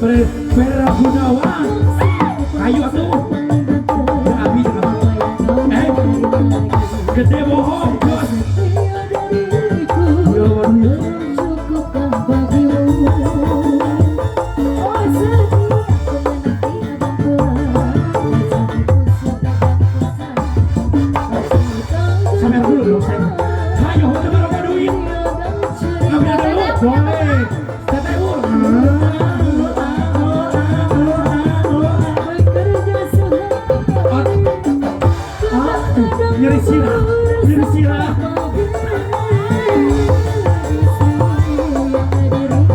Vera Gunawan. Ayo atuh. Ya abi jangan. Eh, gede bohong, bos. Ya waduh. Cukupkah bagimu? Oh sedih, aku menanti abang pulang. Sabar dulu dong, saya. Ayo, udah berapa duit? Ngambil dulu, boleh. Teteh Bu. Bekerja sehari. Ah, nyeri sirah, nyeri sirah.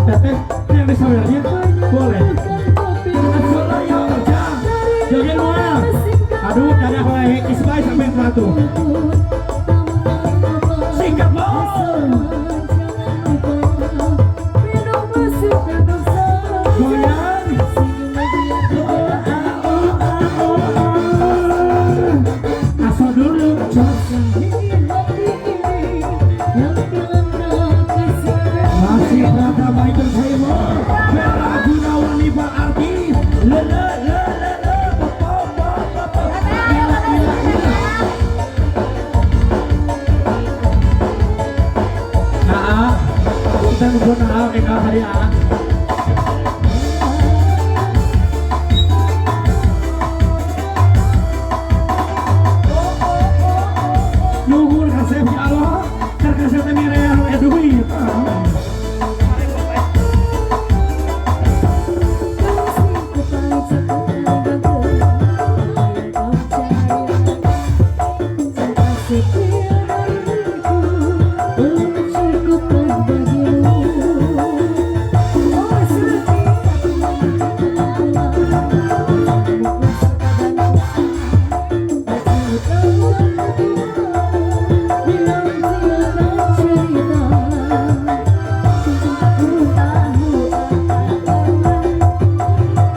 Teteh, yang disawernya boleh. Asal ya kerja. Joget moal. Aduh, dadah wae. Isbai sampai 100. Singkat bos. Goyang. Oh, ah, oh, ah. Asal dulu, cos. Masih Pratama Entertainment, Vera Gunawan Niva Artis, le le le le le, po po po po, gila gila gila. Aa, kita nunggu aa, eka hari aa. Nuhun kasep ya Allah, terkasih teh mireah we duit.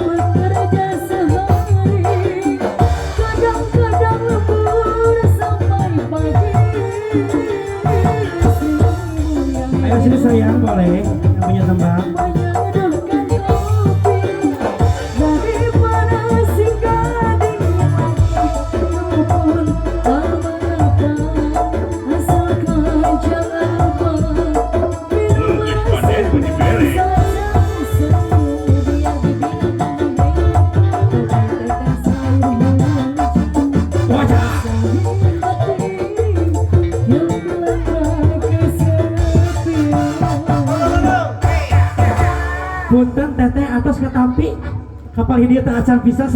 Bekerja sehari, kadang-kadang lembur sampai pagi. Ayo sini sayang, boleh yang punya tembang. Menyeduhkan kopi daripada singgah di itu pun tak mengapa, asalkan jangan lupa minum saja. Wajah. Yang kesepian. Punten teteh atos katampi kapal hidieu teh acan bisa.